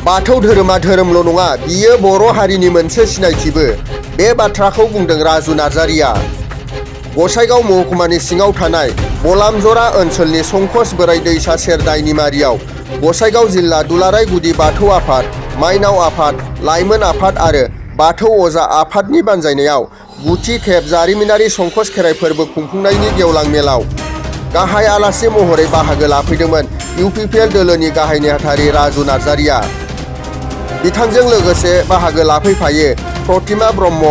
बाथौ धोरोमा धोरोमल' नङा, बियो बर' हारिनि मोनसे सिनायथिबो। बे बाथ्राखौ बुंदों राजु नार्जारिया। गसाइगाव महकुमानि सिङाव थानाय बलामजरा ओनसोलनि संकस बोराइ दैसा सेर दायनिमारियाव गसाइगाव जिल्ला दुलाराय गुदि बाथौ आफाद, माइनाव आफाद, लाइमोन आफाद आरो बाथौ अजा आफादनि बानजायनायाव गुथि खेब जारिमिनारि संकस खेराइ फोरबो खुंफुंनायनि गेवलां मेलाव गाहाय आलासि महरै बाहागो लाफैदोंमोन इउपिपिएल दोलोनि गाहाय नेहाथारि राजु नार्जारिया। बिथांजों लोगोसे बाहागो लाफैफायो प्रतिमा ब्रह्म,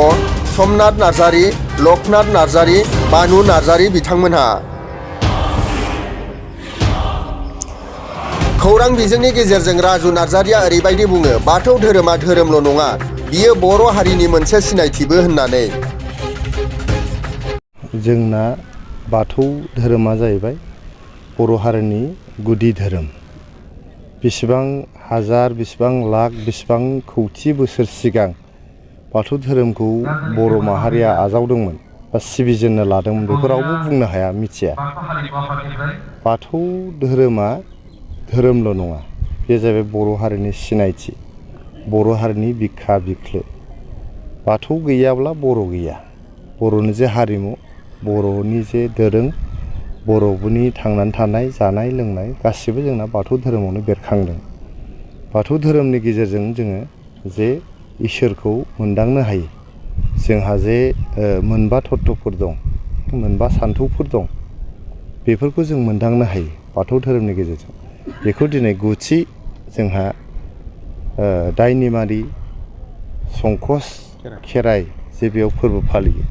समनाथ नार्जारि, लकनाथ नार्जारि, बानु नार्जारि बिथांमोनहा। खौरां बिजोंनि गेजेरजों राजु नार्जारिया ओरैबायदि बुङो, बाथौ धोरोमा धोरोमल' नङा, बियो बर' हारिनि मोनसे सिनायथिबो होननानै। जोंना बाथौ धोरोमा जाहैबाय बर' हारिनि गुदि धोरोम। बेसेबां हाजार, बेसेबां लाख, बेसेबां खौथि बोसोर सिगां बाथौ धोरोमखौ बर' माहारिया आजावदोंमोन बा सिबिजेननो लादोंमोन, बेखौ रावबो बुंनो हाया, मिथिया। बाथौ धोरोमा धोरोमल' नङा, बे जाहैबाय बर' हारिनि सिनायथि, बर' हारिनि बिखा बिख्लो। बाथौ गैयाब्ला बर' गैया। बर'नि जे हारिमु, बर'नि जे दोरों, बर'नि थांनानै थानाय, जानाय लोंनाय गासिबो जोंना बाथौ धोरोमावनो बेरखांदों। बाथौ धोरोमनि गेजेरजों जोङो जे इसोरखौ मोनदांनो हायो। जोंहा जे मोनबा तत्वफोर दं, मोनबा सान्थौफोर दं, बेफोरखौ जों मोनदांनो हायो बाथौ धोरोमनि गेजेरजों। बेखौ दिनै गुथि जोंहा दायनिमारि संकस खेराइ जे बेयाव फोरबो फालियो,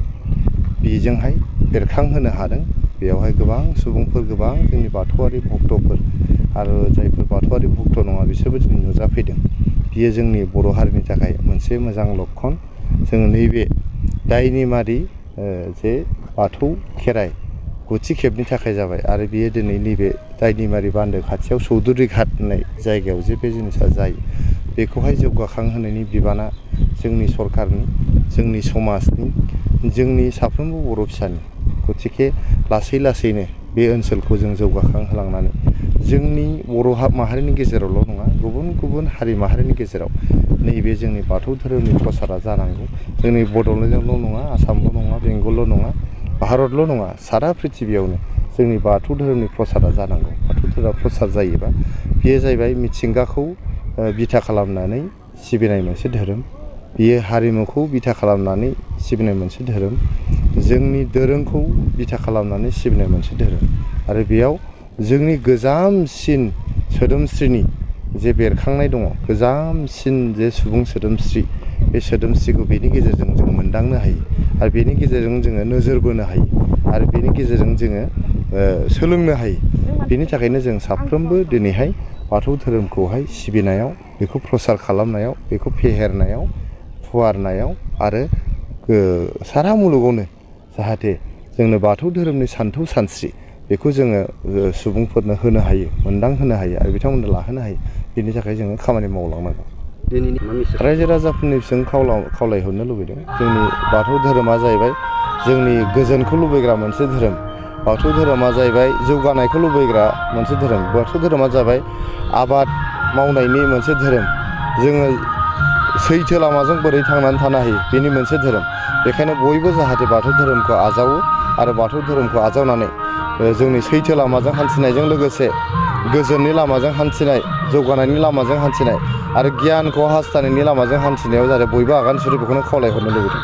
बेजोंहाय बेरखांहोनो हादों। बेयावहाय गोबां सुबुंफोर, गोबां जोंनि बाथौआरि भक्तफोर आरो जायफोर बाथौआरि भक्त नङा बिसोरबो दिनै नुजाफैदों। बियो जोंनि बर' हारिनि थाखाय मोनसे मोजां लक्षन। जोङो नैबे दायनिमारि जे बाथौ खेराइ गुथि खेबनि थाखाय जाबाय आरो बियो दिनै नैबे दायनिमारि बान्दो खाथियाव चौधुरी घाट होननाय जायगायाव जे बे जिनिसा जायो, बेखौहाय जौगाखांहोनायनि बिबाना जोंनि सरकारनि, जोंनि समाजनि, जोंनि साफ्रोमबो बर' फिसानि। गथिखे लासै लासैनो बे ओनसोलखौ जों जौगाखांहोलांनानै जोंनि बर' माहारिनि गेजेरावल' नङा, गुबुन गुबुन हारि माहारिनि गेजेराव नैबे जोंनि बाथौ धोरोमनि प्रसारा जानांगौ। जोंनि बड'लेण्डआवल' नङा, आसामल' नङा, बेंगलल' नङा, भारतल' नङा, सारा पृथिबियावनो जोंनि बाथौ धोरोमनि प्रसारा जानांगौ। बाथौ धोरोमा प्रसार जायोबा बेयो जाहैबाय मिथिंगाखौ बिथा खालामनानै सिबिनाय मोनसे धोरोम। बियो हारिमुखौ बिथा खालामनानै सिबिनाय मोनसे धोरोम। जोंनि दोरोंखौ बिथा खालामनानै सिबिनाय मोनसे धोरोम। आरो बेयाव जोंनि गोजामसिन सोदोमस्रिनि जे बेरखांनाय दङ, गोजामसिन जे सुबुं सोदोमस्रि, बे सोदोमस्रिखौ बेनि गेजेरजों जों मोनदांनो हायो आरो बेनि गेजेरजों जोङो नोजोर बोनो हायो आरो बेनि गेजेरजों जोङो सोलोंनो हायो। बेनि थाखायनो जों साफ्रोमबो दिनैहाय बाथौ धोरोमखौहाय सिबिनायाव, बेखौ प्रसार खालामनायाव, बेखौ फेहेरनायाव, फुवारनायाव आरो सारा मुलुगावनो जाहाथे जोंनो बाथौ धोरोमनि सान्थौ सानस्रि बेखौ जोङो सुबुंफोरनो होनो हायो, मोनदांहोनो हायो आरो बिथांमोननो लाहोनो हायो। बेनि थाखाय जोङो खामानि मावलांनांगौ। रायजो राजाफोरनिसिम खावलायहरनो लुबैदों, जोंनि बाथौ धोरोमा जाहैबाय जोंनि गोजोनखौ लुबैग्रा मोनसे धोरोम। बाथौ धोरोमा जाहैबाय जौगानायखौ लुबैग्रा मोनसे धोरोम। बाथौ धोरोमा जाबाय आबाद मावनायनि मोनसे धोरोम। जोङो सैथो लामाजों बोरै थांनानै थानो हायो बेनि मोनसे धोरोम। बेखायनो बयबो जाहाथे बाथौ धोरोमखौ आजावो आरो बाथौ धोरोमखौ आजावनानै जोंनि सैथो लामाजों हान्थिनायजों लोगोसे गोजोननि लामाजों हान्थिनाय, जौगानायनि लामाजों हान्थिनाय आरो गियानखौ हास्थायनायनि लामाजों हान्थिनायाव जाहाथे बयबो आगान सुरो, बेखौनो खावलायहरनो लुबैदों।